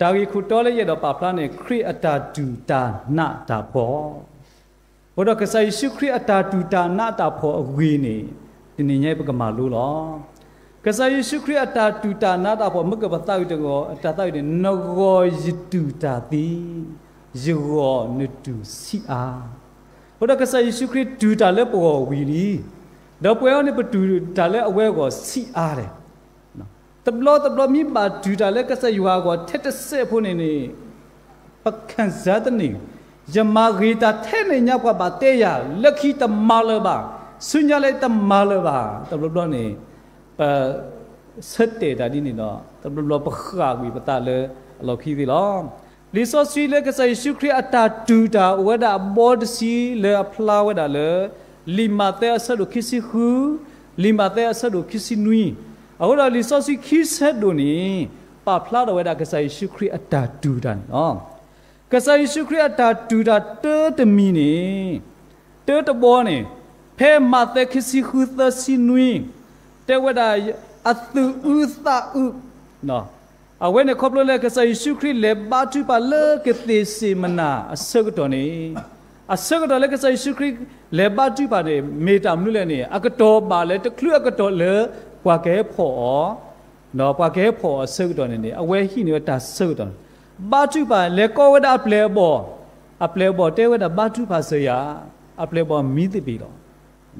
တၢ်ဂ့ၢ်ခိၣ်တီလၢယအဲၣ်ဒိးပာ်ဖျါန့ၣ် ခရံာ်အတၢ်တူၢ်တၢ်နးတၢ်ဖှီၣ်. အဃိဒီးကစၢ်ယ့ၣ်ၡူးခရံာ်အတၢ်တူၢ်တၢ်နးတၢ်ဖှီၣ်အဂ့ၢ်န့ၣ် တနံၤညါပကမၤလိလီၤ. ကစၢ်ယ့ၣ်ၡူးခရံာ်အတၢ်တူၢ်တၢ်နးတၢ်ဖှီၣ် မ့ၢ်ကပသးအုးတဂီၢ် တၢ်သးအုးန့ၣ် နဂီၢ်ယတူၢ်တၢ်သံ, ယဂီၢ်နတူၢ်ဆံးအါ. အဃိဒီးကစၢ်ယ့ၣ်ၡူးခရံာ်တူၢ်တၢ်လၢပဂီၢ်ဝံၤလံ, ဒီးပဝဲအံၤန့ၣ် ပတူၢ်တၢ်လၢအဝဲအဂီၢ်ဆံးအါလဲၣ်. တဘျီတဘျီမ့ၢ်ဘၣ်တူၢ်တၢ်လၢကစၢ်ယွၤအဂီၢ် ထဲတစဲးဖိန့ၣ်န့ၣ် ပခံစားတန့ၢ်, ယမၤဂ့ၤတၢ်ထဲန့ၣ်ညါ ပှၤဘၣ်တဲယၤ လၢခံတမၤလၢၤဘၣ်, ဆူညါလၢတမၤလၢၤဘၣ်, တဘျီဘျီန့ၣ် ပ ဆၢတဲာ်တၢ်ဒ်န့ၣ်ဒီး တဘျီဘျီပဃၣ်ကွံာ်ပသးလၢအလီၢ်ခံသ့လီၤ. လံာ်စီဆှံလၢကစၢ်ယ့ၣ်ၡူးခရံာ်အတၢ်တူၢ်တၢ်အိၣ်ဝဲဒၣ်အဘီတဆံလၢအဖျါဝဲဒၣ်လၢ လံာ်မးသဲအဆၢဒိၣ်ခံဆံဃု, လံာ်မးသဲအဆၢဒိၣ်ခံဆံနွံ, အဃိဒီးလံာ်စီဆှံခံဆၢဒိၣ်န့ၣ် ပာ်ဖျါထီၣ်ဝဲဒၣ်ကစၢ်ယ့ၣ်ၡူးခရံာ်အတၢ်တူၢ်တၢ်န့ၣ်လီၤ. ကစၢ်ယ့ၣ်ၡူးခရံာ်အတၢ်တူၢ်တၢ်တၢတမံၤန့ၣ် တၢတဘီန့ၣ် ဖဲမးသဲခံဆံဃုသၢဆံနွံ တဲဝဲဒၣ် အသူၣ်အုးသးအုး, အဝဲန့ၣ်ခီဖျိလၢကစၢ်ယ့ၣ်ၡူးခရံာ်လဲၤဘါထုကဖၣ်လၢကသ့းစ့းမနၤအဆၢကတီၢ်န့ၣ်, အဆၢကတီၢ်လၢကစၢ်ယ့ၣ်ၡူးခရံာ်လဲၤဘါထုကဖၣ်န့ၣ် မ့ၢ်တၢ်မနုၤလဲၣ်န့ၣ် အကတီၢ်ဘၣ်လၢတချုးအကတီၢ်လၢ ပှၤကဟဲဖီၣ်အီၤ ဒီးပှၤကဟဲဖီၣ်အီၤအဆၢကတီၢ်န့ၣ်န့ၣ် အဝဲဟံးန့ၢ်ဝဲတၢ်ဆၢကတီၢ်န့ၣ် ဘါထုကဖၣ် လဲၤကိးဝဲဒၣ်အပျဲၢ်အဘီၣ်, အပျဲၢ်အဘီၣ်တဲဝဲဒၣ် ဘါထုကဖၣ်စၢၤယၤ, အပျဲၢ်အဘီၣ်မံသပ့ၤလီ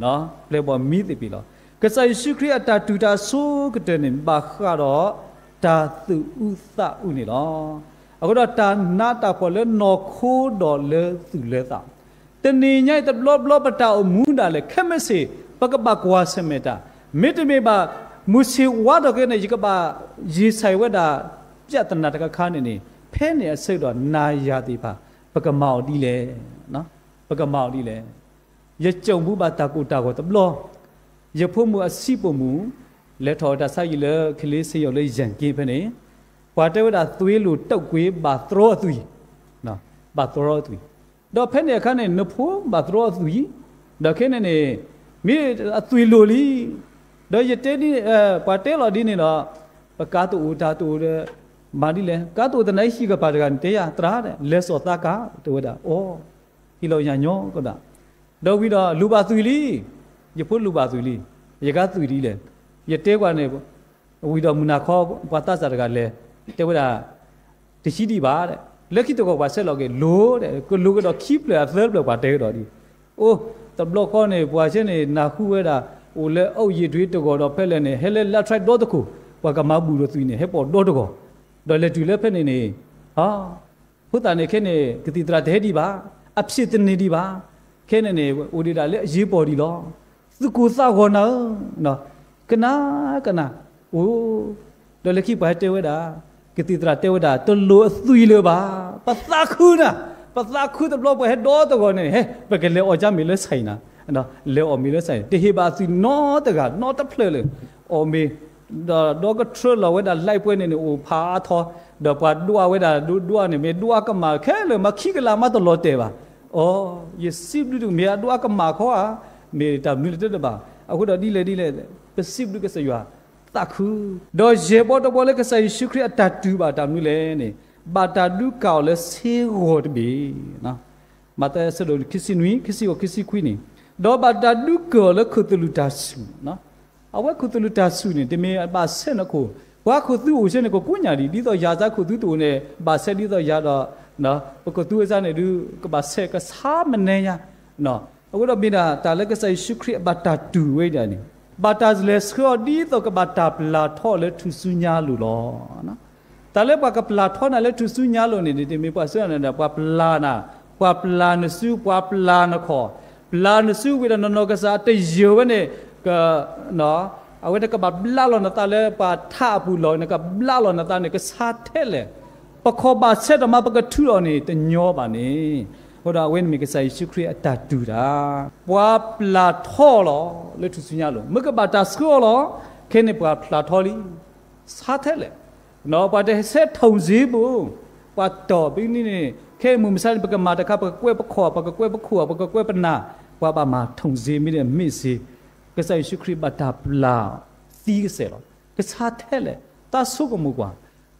ၤ. ပျဲၢ်အဘီၣ်မံသပ့ၤလီၤ. ကစၢ်ယ့ၣ်ၡူးခရံာ်အတၢ်တူၢ်တၢ်ဆိကတၢၢ်န့ၣ် ဘၣ်ဃးဒီးတၢ်သူၣ်အုးသးအုးန့ၣ်လီၤ. အဃိဒီးတၢ်နးတၢ်ဖှီၣ်လၢနီၢ်ခိဒီးလၢသူၣ်လၢသး တနံၤညါအံၤတဘျီဘျီပတၢ်အိၣ်မူဒၣ်လဲာ် ခဲမုၢ်ဆ့ၣ် ပကဘၣ်ကွၢ်ဆၢၣ်မဲာ်တၢ်, မ့တမ့ၢ်ဘၣ် မုၢ်ဆ့ၣ်ဝါထီၣ်က့ၤန့ၣ် ယကဘၣ် ရင်ဆိုင် ဝဲဒၣ် ပြဿနာတခါခါန့ၣ်န့ၣ် ဖဲန့ၣ်အဆၢကတီၢ် နၤယၤသ့ၣ်တဖၣ် ပကမၤအီၤဒ်လဲၣ်, ပကမၤအီၤဒ်လဲၣ်. ယကၠိၣ်ဘူးဘၣ်တၢ်ကိၢ်တၢ်ဂီၤတဘျီ, ယဖိမုၣ်အဆံးပိာ်မုၣ် လဲၤထီၣ်တၢ်ဆါဟံၣ်လၢ ကလေးဆေးရုံ လၢ ယၣ်က့ဖဲန့ၣ်, ပှၤတဲဝဲဒၣ် သွေးလွန်တုပ်ကွေး ဘၣ်သရီအသွံၣ်, ဘၣ်သရီအသွံၣ်, ဒီးဖဲန့ၣ်အခါန့ၣ် နဖိဘၣ်သရီအသွံၣ်, ဒီးခဲန့ၣ်န့ၣ် မ့ၢ်အသွံၣ်လိာ်လံ, ဒီးယတဲဒ် ပှၤတဲလီၤဒ်န့ၣ်ဒီး ပကါတအိၣ်တၢ်တအိၣ်ဒီး မၤဒ်လဲၣ်, ကါတအိၣ်သနာ်က့ ဟံၣ်ကပၤတဂၤန့ၣ် တဲယၤ သရၣ် လဲၤစိာ်သးကါ တဲဝဲဒၣ်, အိ ဟံၣ်လီၤယၤညီကဒၣ်, ဒီးဝံၤဒီး လိၣ်ဘၣ်သွံၣ်လံ, ယဖိလိၣ်ဘၣ်သွံၣ်လံ, ယကါသွံၣ်ဒ်လဲၣ်, ယတဲကွၢ်န့ၣ် ဝံၤဒီးမုၢ်နၤခီ ပှၤသးစၢ်တဂၤလဲၤ တဲဝဲဒၣ် တဟံးဒံးဘၣ်, လၢခံတဂီၢ်ပှၤဆဲးလီၤက့ၤ လိၣ်ဒီး ကလိၣ်ကဒီးခံဖျၢၣ်အသၢဖျၢၣ် ပှၤတဲကဒီးဒ်, အိ တဘျီဃီန့ၣ် ပှၤဆဲးန့ၣ် နၢ်ဟူဝဲဒၣ် အိၣ်လၢအအိၣ်ယံာ်ဒွံတဂီၢ်ဒီးဖဲလဲၣ်န့ၣ် ဟဲလၢ လၢ ထရဲး ဒီတခိၣ်, ပှၤကမၤဘူၣ်ဒီးသွံၣ်န့ၣ် ဟဲပိာ်ဒီတဂီၢ်, ဒီးလဲၤတုၤလၢဖဲန့ၣ်န့ၣ် ဖိသၣ်န့ၣ်ခဲန့ၣ် ကသံၣ်သရၣ်တဟဲဒံးဘၣ်, အဖျ့းတန့ၢ်ဒံးဘၣ်, ခဲန့ၣ်န့ၣ် အိၣ်ဒံးဒၣ်လၢအယ့ပီၢ်ဒံးလီၤ, သူၣ်ကိၢ်သးဂီၤနၤဧၢ, ကနၣ်ကနၣ်, အိ ဒီးလၢခံပှၤဟဲတဲဝဲဒၣ်, ကသံၣ်သရၣ်တဲဝဲဒၣ် တလိၣ်အသွံၣ်လၢၤဘၣ်, ပသးခုနၤ, ပသးခုတဘျီပှၤဟဲဒီတဂီၢ်န့ၣ် ဟဲ ပကလဲၤအီၣ်ကၢ်မ့ၤလၢ ဆိုင် နၤ, လဲၤအီၣ်မ့ၤလၢ ဆိုင် တဟ့ၣ်ဘၣ်အသွံၣ်နီတဂၤ နီတဖျၢၣ်လၢၤ, အီၣ်မ့ၤ ဒီးဒီကထြၢလီၤဝဲဒၣ် light ပှဲၤန့ၣ်န့ၣ် အိၣ်ဖးအါထီၣ်, ဒီးပှၤဒွးဝဲဒၣ်ဒိဒွးန့ၣ် မ့ၢ်ဒွးကမၣ်ခဲလၢာ် မၤခံကလးမးတလီၤတဲာ်ဘၣ်, အိ ယစံးဘျုးတက့ၢ် မ့ၢ်အဒွးကမၣ်ခီဧါ, မ့ၢ်တၢ်မနုၤလၢတတဘၣ်, အဃိဒီးဒ်လဲၣ်ဒ်လဲၣ် ပစံးဘျုးကစၢ်ယွၤသးခု, ဒီးယဲၢ်ဘီတဘီလၢကစၢ်ယ့ၣ်ၡူးခရံာ်အတၢ်တူၢ်ဘၣ်တၢ်မနုၤလဲၣ်န့ၣ်, ဘၣ်တၢ်ဒုးကၣ်အီၤလၢဆ့ဂီၤတဘ့ၣ် မးသဲအဆၢဒိၣ်ခံဆံနွံ ခံဆံဂီၤခံဆံခွံန့ၣ်, ဒီးဘၣ်တၢ်ဒုးကၢၤအီၤလၢခိၣ်သလုးတၢ်ဆူၣ်, အဝဲခိၣ်သလုးတၢ်ဆူၣ်န့ၣ် တမ့ၢ်ဘၣ်ဆဲးနခိၣ်, ပှၤခိၣ်သူအအိၣ်ဆဲန့ၣ် ကကိညၣ်ဒံး ဒ်သိးယၤစၢ်ခိၣ်သူတအိၣ်န့ၣ် ဘၣ်ဆဲးဒ်သိးယၤဒီး ပခိၣ်သူအစၢ်န့ၣ်ဒုး ကဘၣ်ဆဲးကဆါမနဲညါ, အဃိဒီးမ့ၢ်ဒၣ်တၢ်လၢကစၢ်ယ့ၣ်ၡူးခရံာ်အဘၣ်တၢ်တူၢ်ဝဲဒၣ်န့ၣ်, ဘၣ်တၢ်လဲၤဆှၢအီၤဒ်သိးကဘၣ်တၢ်ပျၢ်ထီအီၤလၢထူၣ်စုညါအလိၤလီၤ. တၢ်လၢပှၤကပျၢ်ထီနၤလၢထူၣ်စုညါအလိၤန့ၣ် တမ့ၢ်ပှၤဆှၢနၤဒီး ပှၤပျၢ်နၤ, ပှၤပျၢ်နစု, ပှၤပျၢ်နခီၣ်, ပျၢ်နစုဝံၤဒီးနီၢ်နီၢ်ကစၢ်တယၢၤဝဲန့ၣ်, အဝဲန့ၣ်ကဘၣ်ဘျးလီၤနသးလၢပှၤထးအပူၤလီၤ, နကဘျးလီၤနသးန့ၣ် ကဆါထဲလဲၣ်, ပခီၣ်ဘၣ်ဆဲးဒီးမး ပကထုးအီၤန့ၣ် တညီဘၣ်န့ၣ်, အဃိဒီးအဝဲန့ၣ်မ့ၢ်ကစၢ်ယ့ၣ်ၡူးခရံာ်အတၢ်တူၢ်တၢ်, ပှၤပျၢ်ထီလီၤလၢထူၣ်စုညါအလိၤ, မ့ၢ်ကဘၣ်တၢ်ဆှၢအီၤလီၤ, ခဲန့ၣ်ပှၤပျၢ်ထီလံ ဆါထဲလဲၣ်, ပှၤတဟဲဆဲး ထုံးစည်း ပူၤ, ပှၤတီၢ်ပနံၤန့ၣ် ခဲအံၤမုၢ်မဆါန့ၣ် ပကမၤတခါ ပကကွဲးပခီၣ် ပကကွဲးပခိၣ် ပကကွဲးပနၢ်, ပှၤဘၣ်မၤ ထုံးစည်း မ့တမ့ၢ်စ့, ကစၢ်ယ့ၣ်ၡူးခရံာ်ဘၣ်တၢ်ပျၢ်သံကစဲးလီၤ, ကဆါထဲလဲၣ်, သးဆိကမိၣ်ကွၢ်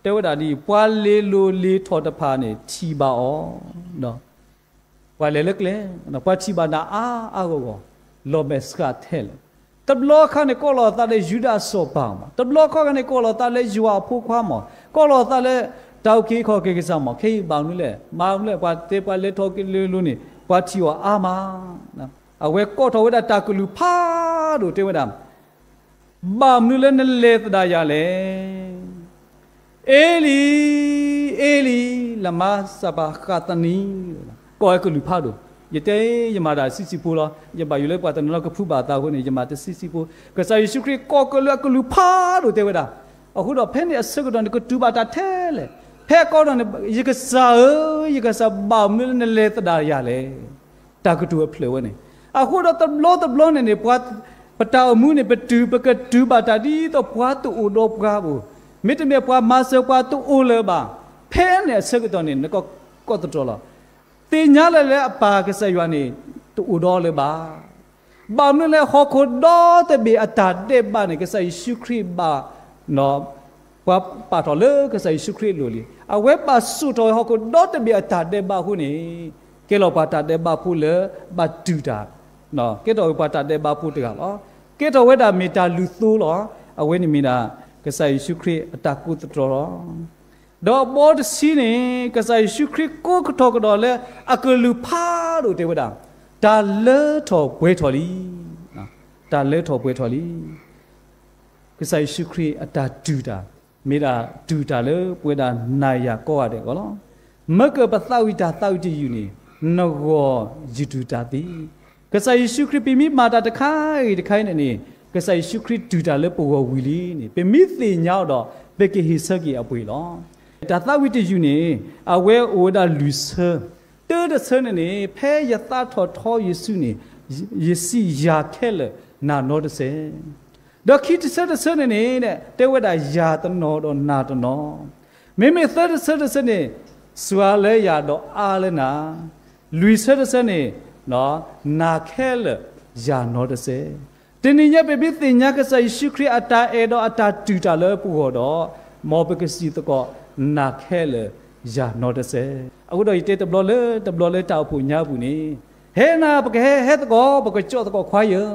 တဲဝဲဒၣ်ဒ်အံၤ, ပှၤလ့ၤလိၤလ့ၤထီၣ်တဖၣ်န့ၣ် ထံၣ်ဘၣ်အီၤ, ပှၤလဲၤလၢကျဲ, ပှၤထံၣ်ဘၣ်နၤအါအါဂီၢ်ဂီၢ်, လီၤမဲာ်ဆှးထဲလဲၣ်. တဘျီခါန့ၣ် ကိးလီၤသးလၢယူဒၤစီၤပၤမး, တဘျီခါန့ၣ် ကိးလီၤသးလၢယွၤအဖိခွါမး, ကိးလီၤသးလၢ တၢ်အုၣ်က့ၤခီၣ်က့ၤကစၢ်မး, ခဲအံၤဘၣ်မနုၤလဲၣ်, မၤမနုၤလဲၣ်, ပှၤတဲပှၤလဲၤထီၣ်က့ၤလ့ၤလိၤန့ၣ် ပှၤထံၣ်အီၤအါမး. အဝဲကိးထီၣ်ဝဲဒၣ်တၢ်ကလုၢ်ဖးဒိၣ်တဲဝဲဒၣ်, ဘၣ်မနုၤလၢနလဲၤသဒၣ်ယၤလဲၣ်. အ့လံ, အ့လံ, လမၤစၤဘၤဃးသနံ, ကိးဝဲကလုၢ်ဖးဒိၣ်. ယတဲယမၤတၢ်ဆံးဆံးဖိလီၤ. ယဘၣ်ယိၣ်လၢပှၤတနီၤနီၤကဖုးဘၣ်သးအဃိန့ၣ် ယမၤတဆံးဆံးဖိ. ကစၢ်ယ့ၣ်ၡူးခရံာ်ကိးကလုၢ်အကလုၢ်ဖးဒိၣ်တဲဝဲဒၣ်, အဃိဒီးဖဲန့ၣ်အဆၢကတီၢ်န့ၣ် ကတူၢ်ဘၣ်တၢ်ထဲလဲၣ်. ဖဲကိးထီၣ်န့ၣ် ယကစၢ်ဧၢ, ယကစၢ် ဘၣ်မနုၤလၢနလဲၤသဒၣ်ယၤလဲၣ်. တၢ်ကတိၤအဖျၢၣ်ဝဲန့ၣ်. အဃိဒီးတဘျီတဘျီန့ၣ်န့ၣ် ပှၤ ပတၢ်အိၣ်မူန့ၣ် ပတုၤ ပကတုၤဘၣ်တၢ်ဒ်သိးပှၤတအိၣ်ဒီးပှၤပူၤ, မ့တမ့ၢ်ပှၤမၤစၢၤပှၤတအိၣ်လၢၤဘၣ်. ဖဲန့ၣ်အဆၢကတီၢ်န့ၣ် နကကိးသတြီၤလီၤ. သ့ၣ်ညါလၢလၢအပၢ်ကစၢ်ယွၤန့ၣ် တအိၣ်ဒီးလၢၤဘၣ်. ဘၣ်မနုၤလၢဟီၣ်ခိၣ်ဒီတဘ့ၣ်အတၢ်ဒဲးဘးန့ၣ် ကစၢ်ယ့ၣ်ၡူးခရံာ်ဘၣ် ပှၤပာ်ထီၣ်လၢကစၢ်ယ့ၣ်ၡူးခရံာ်အလိၤလံ. အဝဲဘၣ်စိာ်ထီၣ်ဝဲဟီၣ်ခိၣ်ဒီတဘ့ၣ်အတၢ်ဒဲးဘးအဃိန့ၣ်, ကဲလီၤပှၤတၢ်ဒဲးဘးဖိလၢဘၣ်တုာ်တၢ်, ကဲထီၣ်ဝဲပှၤတၢ်ဒဲးဘးဖိတဂၤလီၤ. ကဲထီၣ်ဝဲဒၣ်မ့ၢ်တၢ်လုၢ်သိလီၤ. အဝဲန့ၣ်မ့ၢ်ဒၣ် ကစၢ်ယ့ၣ်ၡူးခရံာ်အတၢ်ကိးသတြီၤလီၤ. ဒီးအဘီတဆံန့ၣ် ကစၢ်ယ့ၣ်ၡူးခရံာ်ကိးကတီၢ်ကဒီးလၢအကလုၢ်ဖးဒိၣ်တဲဝဲဒၣ်, တၢ်လၢထီၣ်ပှဲၤထီၣ်လံ. တၢ်လၢထီၣ်ပှဲၤထီၣ်လံ. ကစၢ်ယ့ၣ်ၡူးခရံာ်အတၢ်တုာ်တၢ်, မ့ၢ်ဒၣ်တုာ်တၢ်လၢပဝဲဒၣ်နၤယၤကိးဂၤဒဲးအဂီၢ်လီၤ. မ့ၢ်ကပသးဝံၣ်တၢ်သးဝံၣ်တယုၢ်န့ၣ်, နဂီၢ်ယတုာ်တၢ်သ့. ကစၢ်ယ့ၣ်ၡူးခရံာ် ပမ့ၢ်မၤတၢ်တခါဂ့ၤတခါအံၤန့ၣ်န့ၣ်, ကစၢ်ယ့ၣ်ၡူးခရံာ်တုာ်တၢ်လၢပဂီၢ်ဝံၤလံန့ၣ် ပမ့ၢ်သ့ၣ်ညါအီၤဒီး ပကဟ့ၣ်ဆၢက့ၤအပှ့ၤလီၤ. တၢ်သးဝံၣ်တယုၢ်န့ၣ် အဝဲအိၣ်ဝဲဒၣ်လွံၢ်ဆၢ, တၢတဆၢန့ၣ်န့ၣ် ဖဲယသးထီၣ်ထီယစုန့ၣ်, ယစံးယၤခဲလၢာ်နၤနီတစဲး. ဒီးခံတဆၢတဆၢန့ၣ်န့ၣ် တဲဝဲဒၣ်ယၤတနီၤဒီးနၤတနီၤ, မ့မ့ၢ်သၢတဆၢတဆၢန့ၣ် စှၤလၢယၤဒီးအါလၢနၤ, လွံၢ်ဆၢတဆၢန့ၣ် နၤခဲလၢာ်ယၤနီတစဲး. တနံၤညါပမ့ၢ်သ့ၣ်ညါကစၢ်ယ့ၣ်ၡူးခရံာ်အတၢ်အဲၣ်ဒီးအတၢ်တုာ်တၢ်လၢပဂီၢ်ဒီး, မ်ပကစံးသကိးနၤခဲလၢာ်ယၤနီတစဲး. အဃိဒီးယတဲတဘျီလၢတဘျီလၢတၢ်အိၣ်ဖှိၣ်ညါအပူၤန့ၣ်, ဟဲနၤ ပကဟဲဟဲသကိး ပကကၠီၣ်သကိးခွါယၢ်.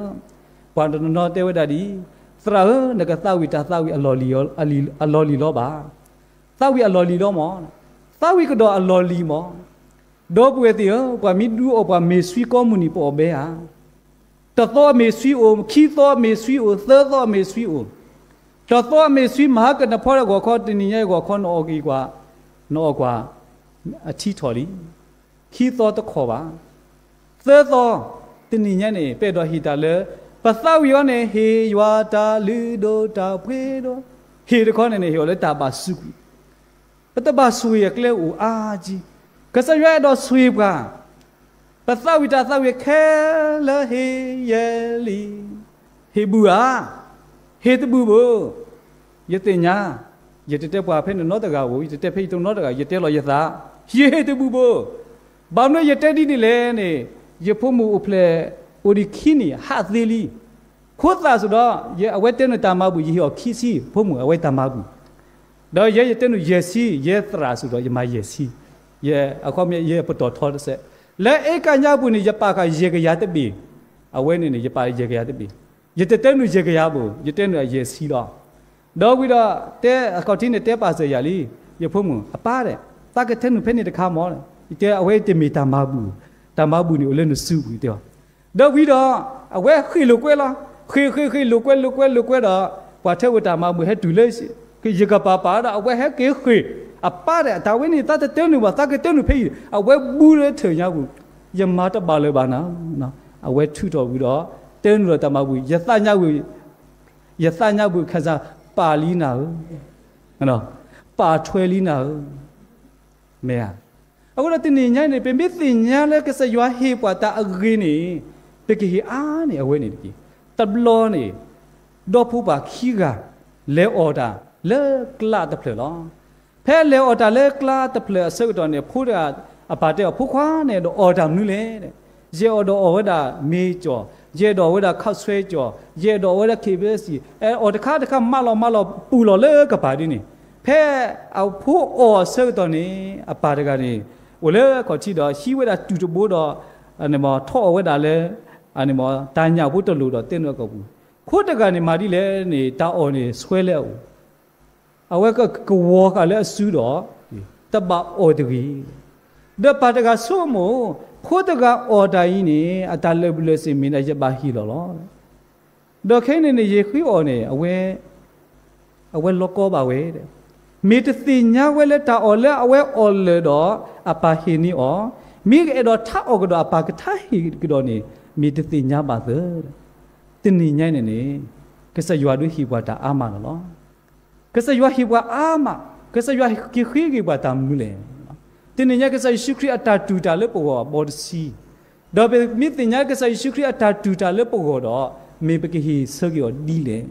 ပှၤတနီၤနီၤတဲဝဲဒၣ်ဒ်အံၤ, သရၣ်ဧၢ, နကသးဝံၣ်တၢ်သးဝံၣ်အလီၢ်လံၤလီၤဘၣ်. သးဝံၣ်အလီၢ်လံၤလီၤမး, သးဝံၣ်ကဒီးအလီၢ်လံၤမး. ဒီပုၢ်ဝဲၢ်သ့ၣ်ဧၢ, ပှၤမ့ၢ်ဒူအီၣ်ပှၤမ့ၢ်ဆှံကိးမုၢ်နံၤ ပအီၣ်ဘဲဧါ. တသီအမ့ၢ်ဆှံအိၣ်, ခံသီအမ့ၢ်ဆှံအိၣ်, သၢသီအမ့ၢ်ဆှံအိၣ်. တသီအမ့ၢ်ဆှံမၤဟါကနဖီဒီးဂီၤခီ, တနံၤညါအံၤဂီၤခီနအီၣ်ကွၢ်, နအီၣ်ကွၢ်, အထံထီၣ်လံ. ခံသီတခီၣ်ဘၣ်. သၢသီ, တနံၤညါန့ၣ် ပအဲၣ်ဒိးဟ့ၣ်တၢ်လၢ ပသးဝံၣ်အီၤန့ၣ် ဟ့ၣ်ယွၤတၢ်လုၢ်ဒိၣ်တၢ်ပှ့ၤဒိၣ်, ဟ့ၣ်တခီန့ၣ်န့ၣ် ဟ့ၣ်အီၤလၢတၢ်ဘၣ်စူးကွံာ် ပတဘၣ်ဆိၣ်ဂ့ၤအကျဲအိၣ်အါကံ. ကစၢ်ယွၤအဲၣ်ဒိးဆိၣ်ဂ့ၤပှၤ, ပသးဝံၣ်တၢ်သးဝံၣ်ခဲလၢာ်ဟ့ၣ်ယဲလံ. ဟ့ၣ်ဘူၣ်ဧါ, ဟ့ၣ်တဘူၣ်ဘၣ်. ယသ့ၣ်ညါ, ယတတဲပှၤဖဲန့ၣ်နီတဂၤဧိၤ, ယတတဲဖဲအံၤတနီတဂၤ, ယတဲလီၤယသး, ယဟ့ၣ်တဘူၣ်ဘၣ်. ဘၣ်မနုၤယတဲဒ်န့ၣ်လဲၣ်န့ၣ်, ယဖိမုၣ်အိၣ်ဖျဲၣ်အိၣ်ဒံးခံနံၣ် ဟးသ့လံ. ခိသၣ်စ့ၢ်ဒီး ယအဝဲတဲနုာ်တၢ်မၤဘူၣ် ယဟ့ၣ်အီၤခံဆံ, ဖိမုၣ်အဝဲတၢ်မၤဘူၣ်, ဒီးယဲယတဲနုာ်ယဲၢ်ဆံ, ယဲသရၣ်စ့ၢ်ဒီး ယမၤယဲၢ်ဆံ, ယအခီပညီ ယပတီၢ်ထီတစဲး, လၢအ့ကညါပူၤန့ၣ် ယပာ်ဃာ်ယဲၢ်ကယၤတဘ့ၣ်, အဝဲန့ၣ်န့ၣ် ယပာ်ယဲၢ်ကယၤတဘ့ၣ်, ယတတဲနုာ်ယဲၢ်ကယၤဘၣ်, ယတဲနုာ်အယဲၢ်ဆံလီၤ. ဒီးဝံၤဒီး တဲအခီၣ်ထံးန့ၣ် တဲပာ်စၢၤယၤလံ, ယဖိမုၣ်အပၢ်ဒဲး, သးကတဲနုာ်ဖဲန့ၣ်တခါမး, ယတဲအဝဲတမ့ၢ်တၢ်မၤဘူၣ်, တၢ်မၤဘူၣ်န့ၣ်အိၣ်လၢနစုပူၤတဲအီၤ. ဒီးဝံၤဒီး အဝဲဃ့ၢ်လိာ်ကွဲလီၤ, ဃ့ၢ်ဃ့ၢ်ဃ့ၢ်လိာ်ကွဲလိာ်ကွဲလိာ်ကွဲဒီး ပှၤထၢဝဲတၢ်မၤဘူၣ်ဟဲတုၤလၢ ယကပၤပၤဒီး အဝဲဟဲက့ၤဃ့ၢ်, အပၢ်ဒဲး တၢ်ဝဲန့ၣ် သးတတဲနုာ်ဘၣ်, သးကတဲနုာ်ဖဲအံၤ, အဝဲဘူးလၢထၢၣ်ညါပူၤ, ယမၤတဘၣ်လၢၤဘၣ်နၤ, အဝဲထုးထီၣ်ဝံၤဒီး တဲနုာ်လီၤတၢ်မၤဘူၣ်, ယသးညါဝံၤ ယသးညါဘူၣ်ခၢၣ်စး ပာ်လံနၤဧၢ, ပာ်ထွဲလံနၤဧၢ, မ့ၢ်ဧါ. အဃိဒီးတနံၤညါန့ၣ် ပမ့ၢ်သ့ၣ်ညါလၢကစၢ်ယွၤဟ့ၣ်ပှၤတၢ်အဂ့ၤန့ၣ် ပကဟ့ၣ်အါန့ၢ်အဝဲန့ၣ်တက့ၢ်. တဘျီန့ၣ် ဒီဖိပၢ်ခံဂၤ လဲၤအီၣ်တၢ်လၢကျါတဖျၢၣ်လီၤ. ဖဲလဲၤအီၣ်တၢ်လၢကျါတဖျၢၣ်အဆၢကတီၢ်န့ၣ် ဖိတဂၤ အပၢ်တဲအီၤ ဖိခွါန့ၣ် ဒီးအီၣ်တၢ်မနုၤလဲၣ်. ယအဲၣ်ဒိးအီၣ်ဝဲဒၣ်မ့ၤကၠီၣ်, ယအဲၣ်ဒိးအီၣ်ဝဲဒၣ်ခီၣ်ဆွဲကၠီၣ်, ယအဲၣ်ဒိးအီၣ်ဝဲဒၣ် ခ့ဘဲစံၣ်, အီၣ်တခါတခါ မးလီၤမးလီၤ ပူၤလီၤလၢကပၤဒ်န့ၣ်, ဖဲအဖိအီၣ်အဆၢကတီၢ်န့ၣ် အပၢ်တဂၤန့ၣ် အိၣ်လၢခီၣ်ထံးဒီး ဟံးဝဲဒၣ်တူၢ်တဘိဒီး ထီၣ်အီၣ်ဝဲဒၣ်လၢ တၢ်ညၣ်ဖိတလိၣ်ဒီးသ့ၣ်နီၣ်အကီၢ်ပူၤ, ဖိတဂၤန့ၣ်မၤဒ်လဲၣ်န့ၣ် တၢ်အီၣ်န့ၣ် ဆွဲလၢအအိၣ်, အဝဲကကဝီၤဃာ်လၢအစုဒီး တဘၣ်အီၣ်တဂ့ၤ. ဒီးပၢ်တဂၤဆိကမိၣ်, ဖိတဂၤအီၣ်တၢ်အံၤန့ၣ် အတၢ်လၢာ်ဘူၣ်လၢာ်စ့ၣ်မ့ၢ်ဒၣ်ယဘၣ်ဟ့ၣ်လီၤလီၤ. ဒီးခဲအံၤန့ၣ်န့ၣ် ယဃ့အီၣ်န့ၣ် အဝဲ အဝဲလီၤကီဘၣ်ဝဲ, မ့ၢ်တသ့ၣ်ညါဝဲလၢတၢ်အီၣ်လၢအဝဲအီၣ်လၢာ်ဒီး အပၢ်ဟ့ၣ်န့ၢ်အီၤ, မ့ၢ်အဲၣ်ဒိးထါအီၣ်ကဒီးအပၢ်ကထါဟ့ၣ်ကဒီးန့ၣ် မ့ၢ်တသ့ၣ်ညါဘၣ်သၢ. တနံၤညါန့ၣ်န့ၣ် ကစၢ်ယွၤဒုးဟ့ၣ်ပှၤတၢ်အါမးလီၤလီၤ. ကစၢ်ယွၤဟ့ၣ်ပှၤအါမး, ကစၢ်ယွၤက့ၤဃ့က့ၤပှၤတၢ်မနုၤလဲၣ်. တနံၤညါကစၢ်ယ့ၣ်ၡူးခရံာ်အတၢ်တူၢ်တၢ်လၢပဂီၢ်အဘီတဆံ, ဒီးပမ့ၢ်သ့ၣ်ညါကစၢ်ယ့ၣ်ၡူးခရံာ်အတၢ်တူၢ်တၢ်လၢပဂီၢ်ဒီး မ့ၢ်ပကဟ့ၣ်ဆၢက့ၤအီၤဒ်လဲၣ်.